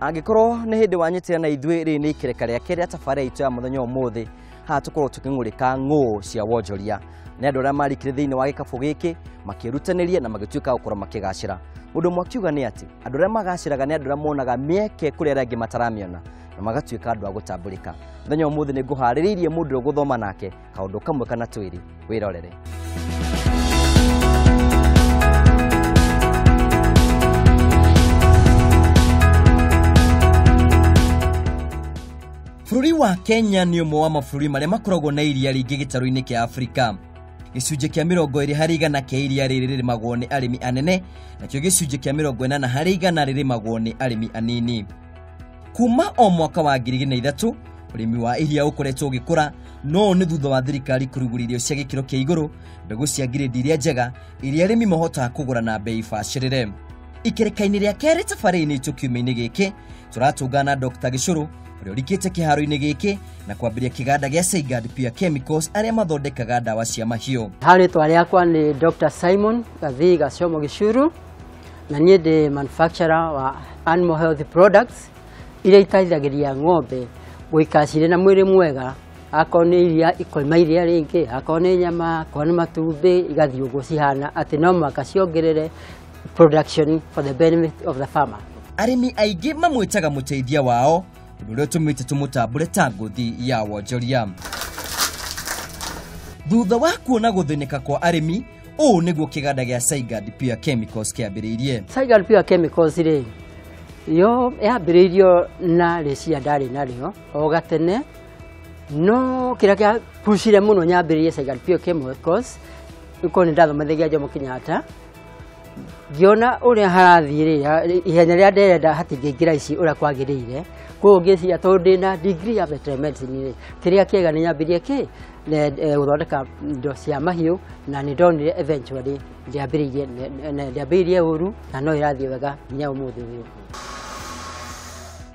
Angĩkorwo nĩ hĩndĩ wanyitĩra na ithuĩ rĩ nĩ ikereka rĩa kerĩ tabarĩra itũ ya mũthenya ũmũthĩ, haha tũkorwo tũkĩng'ũrĩka ng'ũ cia wonjoria. Nĩ andũ arĩa marikire thĩinĩ wa gĩkabũ gĩkĩ makĩrutanĩria na magĩtuĩka gũkorwo makĩgacĩra. Mũndũ ũmwe akiuga nĩ atĩ andũ arĩa magacĩraga nĩ andũ arĩa monaga mĩeke kũrĩ arĩa angĩ mataramĩona na magatuĩka andũ a gũtambũrĩka. Mũthenya ũmũthĩ nĩ ngũharĩrĩirie mũndũ ũgũthoma nake kaũndũ kamwe kana twĩrĩ, wĩrorere. Bũrũri wa Kenya nĩ ũmwe wa mabũrũri marĩa makoragwo na iria rĩingĩ gĩtarũ-inĩ kĩa Afrika. Gĩcunjĩ kĩa 20% kĩa iria rĩrĩ rĩrĩmagwo nĩ arĩmi anene, nakĩo gĩcunjĩ kĩa 80% rĩrĩmagwo nĩ arĩmi anini. Kuma o mwaka wa 2003, ũrĩmi wa iria ũkoretwo ũgĩkũra, no nĩ thutha wa thirikari kũrugũria irio cia gĩkĩro kĩa igũrũ, mbegũ cia ngirĩndi iria njega, iria arĩmi mahotaga kũgũra na bei bacĩrĩre. Ikereka-inĩ rĩa kerĩ tabarĩra-inĩ itũ kiumia-inĩ gĩkĩ, tũratũngana na Dr. Gĩcũrũ ũrĩa ũrikĩte kĩharo-inĩ gĩkĩ na kwambĩrĩria kĩganda gĩa Sigurd Pure Chemicals arĩa mathondekaga ndawa cia mahiũ. Rĩtwa rĩakwa nĩ Dr. Simon Gathii Gachomo Gĩcuru, na niĩ ndĩ manufacturer wa animal health products iria iteithagĩrĩria ng'ombe gũikara cirĩ na mwĩrĩ mwega, akorwo nĩ iria ikoima iria rĩngĩ, akorwo nĩ nyama, akorwo nĩ matumbĩ, igathiĩ ũguo cihana atĩ no mũhaka ciongerere production for the benefit of the farmer. Arĩmi aingĩ mamwĩtaga mũteithia wao, ũndũ ũrĩa ũtũmĩte tũmũtambũre ta ngũthi ya wonjoria. Thutha wa kuona gũthĩnĩka kwa arĩmi, ũũ nĩguo kĩganda gĩa Sigurd Pure Chemicals kĩambĩrĩirie. Sigurd Pure Chemicals rĩ, yo yambĩrĩirio na rĩciria ndarĩ narĩo o gatene, no kĩrĩa kĩapucire mũno nyambĩrĩrie Sigurd Pure Chemicals nĩkorwo nĩ ndathomithagia Jomo Kenyatta, ngĩona ũrĩa harathiĩ rĩ, ihenya rĩrĩa ndĩrenda hatingĩingĩra ici ũrĩa kwagĩrĩire. Koguo ngĩciria tondũ ndĩna degree ya veterinary medicine rĩ, kĩrĩa kĩega nĩ nyambĩrĩrie kĩ gũthondeka indo cia mahiũ, na nĩ ndonire eventually ndiambĩrĩirie ũru na no ĩrathiĩ wega nginya ũmũthĩ ũyũ.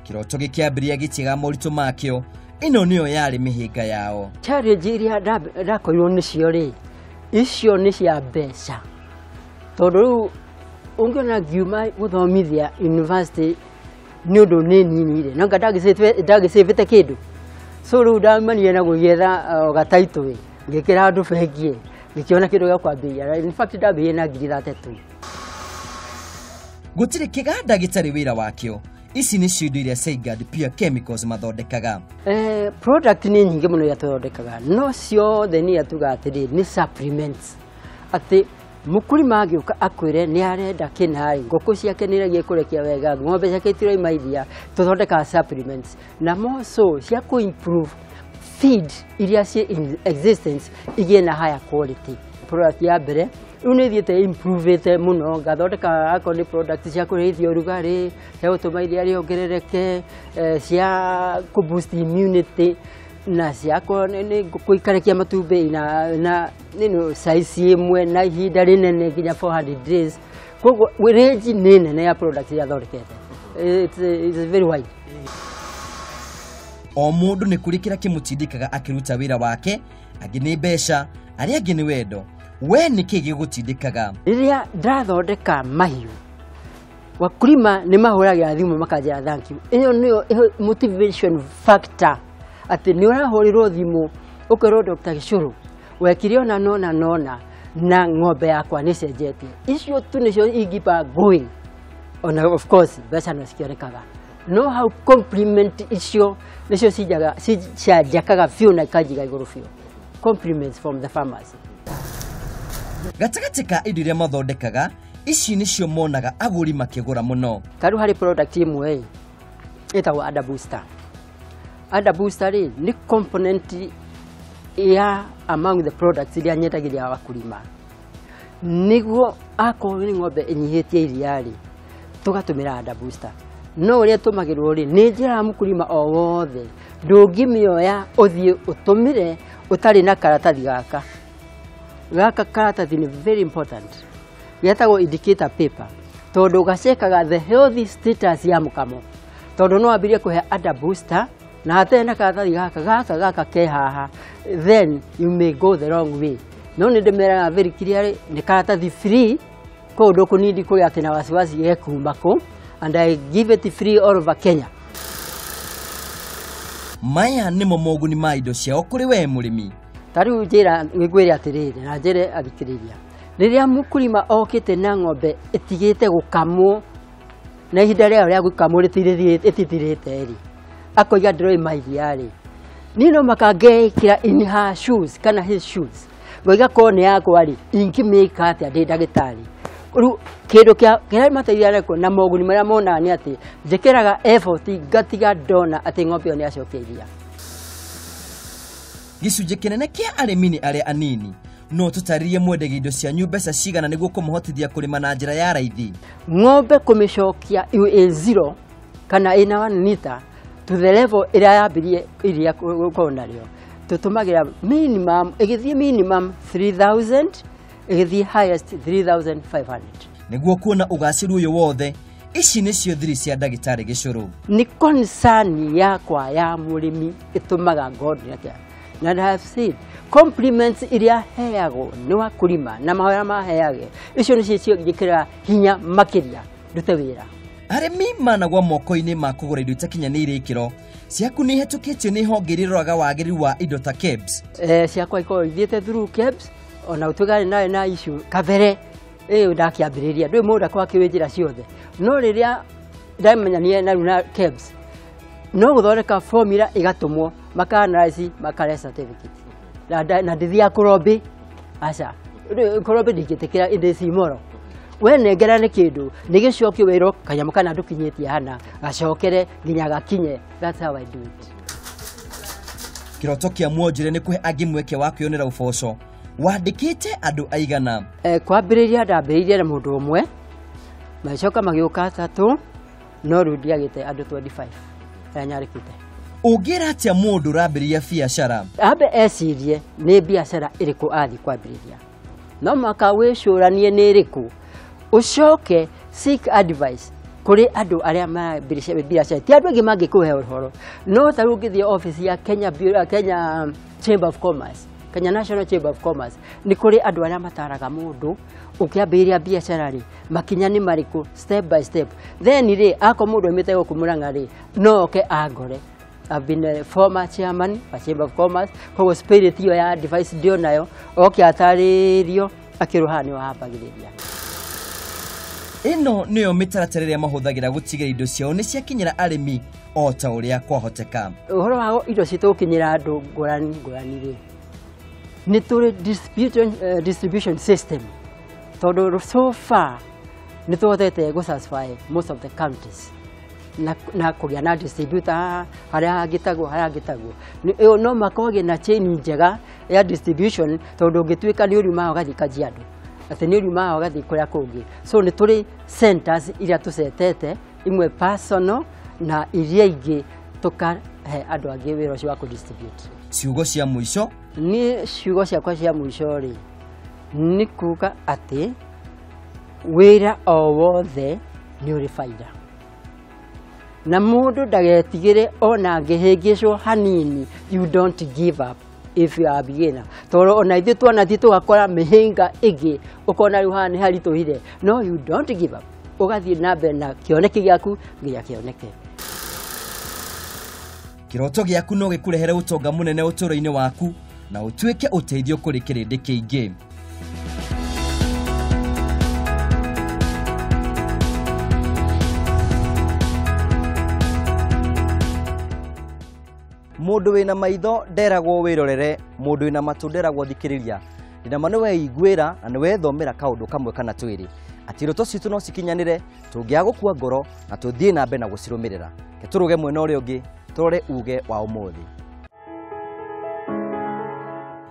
Kĩroto gĩkĩambĩrĩria gĩtiaga moritũ makĩo, ĩno nĩyo yarĩ mĩhĩnga yao. Challenge iria ndakorirwo nĩcio rĩ, icio nĩ cia mbeca, tondũ rĩu ũngĩona ngiuma gũthomithia university nĩ ũndũ nĩ nini rĩ, no anga ndagĩcĩvĩte kĩndũ. So rĩu ndaumanire na gũgĩetha gataitũ ĩ, ngĩkĩra andũ bengi ĩ, ngĩkĩona kĩndũ gĩa kwambĩrĩria. In fact ndambĩrĩirie na 32,000. Gũtirĩ kĩganda gĩtarĩ wĩra wakĩo. Ici nĩcio indo iria Sigurd Pure Chemicals mathondekaga. Product nĩ nyingĩ mũno iria tũthondekaga, no ciothe nĩ iria tugaga atĩrĩ nĩ supplements, atĩ mũkulima angĩũka akwĩre nĩ arenda kĩna rĩ, ngũkũ ciake nĩ iragia kũrekia wega, ng'ombe ciake itiraima iria, tũthondekaga supplements na more so cia kũ improve feed iria ciĩ in existence igĩe na higher quality. Product ya mbere rĩu nĩ ĩthiĩte improve-ĩte mũno, ngathondeka akorwo nĩ product cia kũrĩithia ũrugarĩ, cia gũtũma iria rĩongerereke, cia kũ boost immunity, na cia ngũkũ ikarekia matumbĩ na size ĩmwe na ihinda rĩnene nginya 400 days. Koguo range nĩ nene ya product iria thondekete. It's very wide. O mũndũ nĩ kũrĩ kĩrĩa kĩmũtindĩkaga akĩruta wĩra wake, angĩ nĩ mbeca, arĩa angĩ nĩ wendo. We nĩ kĩĩ gĩgũtindĩkaga? Rĩrĩa ndathondeka mahiũ, wakulima nĩ mahũragĩra thimũ makanjĩra thank you. Ĩyo nĩyo motivation factor, atĩ nĩ ũrahũrĩrwo thimũ ũkerwo Dr. Gĩcũrũ wekire ona nona nona na ng'ombe yakwa nĩ cenjetie. Icio tu nĩcio ingipa going. Ona of course mbeca no cikĩonekaga, no hau compliment icio nĩcio cianjakaga biũ na ikanjiga igũrũ biũ. Compliments from the farmers. Gatagatĩ ka indo iria mathondekaga, ici nĩcio monaga agũri makĩgũra mũno. Ta rĩu harĩ product ĩmwe ĩtagwo Ada Booster. Ada Booster rĩ nĩ component ya among the products iria nyendagĩria wakulima, nĩguo akorwo nĩ ng'ombe ĩnyihĩtie iria rĩ, tũgatũmĩra Ada Booster. No ũrĩa ĩtũmagĩrwo rĩ, nĩ njĩra ya mũkulima o wothe, ndũngĩmĩoya ũthiĩ ũtũmĩre ũtarĩ na karatathi gaka. Gaka karatathi nĩ very important, getagwo indicator paper, tondũ gacekaga the healthy status ya mũkamo, tondũ no wambĩrĩrie kũhe Ada Booster na hatarĩ na karatathi gaka, gaka gaka ke haha, then you may go the wrong way. No nĩ ndĩmeraga very clearly nĩ karatathi free, koguo ndũkũnindi kũgĩa atĩ na wasiwasi gekuma kũ, And I give it free all over Kenya. Maya nĩmo moguni ma indo ciao kũrĩ we mũrĩmi. Ta rĩu njĩra ngwĩre atĩrĩrĩ na njĩre athikĩrĩria, rĩrĩa mũkulima okĩte na ng'ombe ĩtigĩte gũkamwo na ihinda rĩayo rĩa gũkamwo rĩtithirĩte rĩ, akoiga ndĩroima iria rĩ, niĩ no maka ngeĩkĩra in her shoes kana his shoes, ngoiga korwo nĩ yakwa rĩ, ingĩmĩka atĩa ndĩ ndagĩtarĩ. Rĩu kĩndũ kĩrĩa mateithia nako na moguni marĩa monaga nĩ atĩ njĩkĩraga effort ngatiga ndona atĩ ng'ombe ĩyo nĩ yacokia iria. Gĩcunjĩ kĩnene kĩa arĩmi nĩ arĩa anini. No tũtarĩrie mwendagia indo cianyu mbeca cigana nĩguo kũmũhotithia kũrĩma na njĩra ya raithi. Ng'ombe kũmĩcokia ĩ zero kana ĩna 1 liter to the level ĩrĩa yambirie iria gũkorwo narĩo, tũtũmagĩra minimum, ĩgĩthiĩ minimum 3000, ĩgĩthiĩ highest 3500. Nĩguo kuona ũgacĩru ũyũ wothe, ici nĩcio thiri cia ndagĩtarĩ Gĩcũrũ. Nĩ concern yakwa ya mũrĩmi ĩtũmaga ngorwo ndĩ na I have said compliments iria heagwo nĩ wakulima na mahoya maheage, icio nĩcio njĩkĩraga hinya makĩria ndute wĩra. Arĩmi managwa moko-inĩ ma kũgũra indo itakinyanĩire ikĩro ciaku nĩ ihetũkĩtio nĩ honge iria iroraga wagĩrĩru wa indo ta KEBS. Ciakwa ikoragwo ithiĩte through KEBS, ona ũtũgane nawe na issue kabere ĩyo ndakĩambĩrĩria, ndũĩ mũndũ akorwo akĩũĩ njĩra ciothe, no rĩrĩa ndamenyania na rĩu na KEBS no gũthondeka formula ĩgatũmwo maka analyze makare certificate na ndithiaga kũrobĩ, aca kũrobĩ ndingĩtĩkĩra ĩndĩ cimoro we nengera nĩ kĩndũ nĩ gĩcokio wĩrwo kanyamũ kana ndũkinyĩtie hana gacokere nginya gakinye. That's how I do it. Kĩroto kĩa Mwonjore nĩ kũhe angĩ mweke wa kwĩyonera ũboco. Wandĩkĩte andũ aigana? Kwambĩrĩria ndambĩrĩirie na mũndũ ũmwe, magĩcoka magĩũka atatũ, no rĩu ndiagĩte andũ 25 arĩa nyandĩkĩte. Ũngĩra atĩa mũndũ ũrambĩrĩria biacara? Ambe ecirie nĩ biacara ĩrĩkũ athiĩ kwambĩrĩria, no mũhaka wĩcũranie nĩ ĩrĩkũ, ũcoke seek advice kũrĩ andũ arĩa marambĩrĩria biacara. Ti andũ aingĩ mangĩkũhe ũhoro, no ta rĩu ũngĩthiĩ office ya Kenya Chamber of Commerce, Kenya National Chamber of Commerce, nĩ kũrĩ andũ arĩa mataraga mũndũ ũkĩambĩrĩria biacara rĩ, makinya nĩ marĩkũ step by step. Then rĩ, akorwo mũndũ aumĩte gũkũ Murang'a rĩ, no oke angore. I've been a former chairman wa Chamber of Commerce, koguo spirit ĩyo ya advice ndionayo, oke atarĩrio akĩrwo haha nĩho hambagĩrĩria. Ĩno nĩyo mĩtaratara ĩrĩa mahũthagĩra gũtigĩrĩra indo ciao nĩ ciakinyĩra arĩmi o ta ũrĩa kwahoteka. Ũhoro wa indo citũ gũkinyĩra andũ ngũrani ngũrani rĩ, nĩ tũrĩ distribution system, tondũ so far nĩ tũhotete gũ satisfy most of the counties na kũgĩa na distributor harĩa hangĩtagwo harĩa hangĩtagwo. No makorwo na chain njega ya distribution, tondũ ũngĩtuĩka nĩ ũriumaga ũgathiĩ Kajiado, atĩ nĩ ũriumaga ũgathiĩ kũrĩa kũngĩ. So nĩ tũrĩ centers iria tũcetete, imwe personal na iria ingĩ tũkahe andũ angĩ wĩra ũcio wa kũ distribute. Ciugo cia mũico? Niĩ ciugo ciakwa cia mũico rĩ, nĩ kuga atĩ wĩra o wothe nĩ ũrĩ baida, na mũndũ ndagetigĩre ona angĩhĩngĩcwo hanini. You don't give up if you are a beginner, tondũ ona ithuĩ twanathiĩ tũgakora mĩhĩnga ĩngĩ ũkona rĩu haha nĩ haritũhire, no you don't give up, ũgathiĩ na mbere na kĩoneki gĩaku nginya kĩoneke. Kĩroto gĩaku no gĩkũrehere ũtonga mũnene ũtũũro-inĩ waku na ũtuĩke ũteithio kũrĩ kĩrĩndĩ kĩingĩ. Mũndũ wĩna maitho nderagwo wĩrorere, mũndũ wĩna matũ nderagwo thikĩrĩria. Ndĩna ma nĩweiguĩra na nĩwethomera kaũndũ kamwe kana twĩrĩ. Atĩ iroto citũ no cikinyanĩre tũngĩaga gũkua ngoro na tũthiĩ na mbere na gũcirũmĩrĩra. Reke tũrũge mwena ũrĩa ũngĩ tũrore uge wa ũmũthĩ.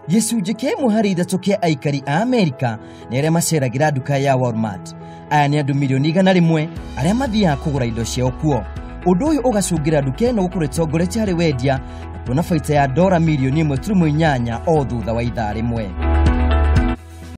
Gĩcunjĩ kĩa ĩmwe harĩ ithatũ kĩa aikari a Amerika nĩ arĩa maceragĩra nduka ya Walmart. Aya nĩ andũ mirioni 100 arĩa mathiaga kũgũra indo ciao kuo. Ũndũ ũyũ ũgacũngĩra nduka ĩno gũkorwo ĩtongoretie harĩ wendia na kuona baita ya $1.8 milioni o thutha wa ithaa rĩmwe.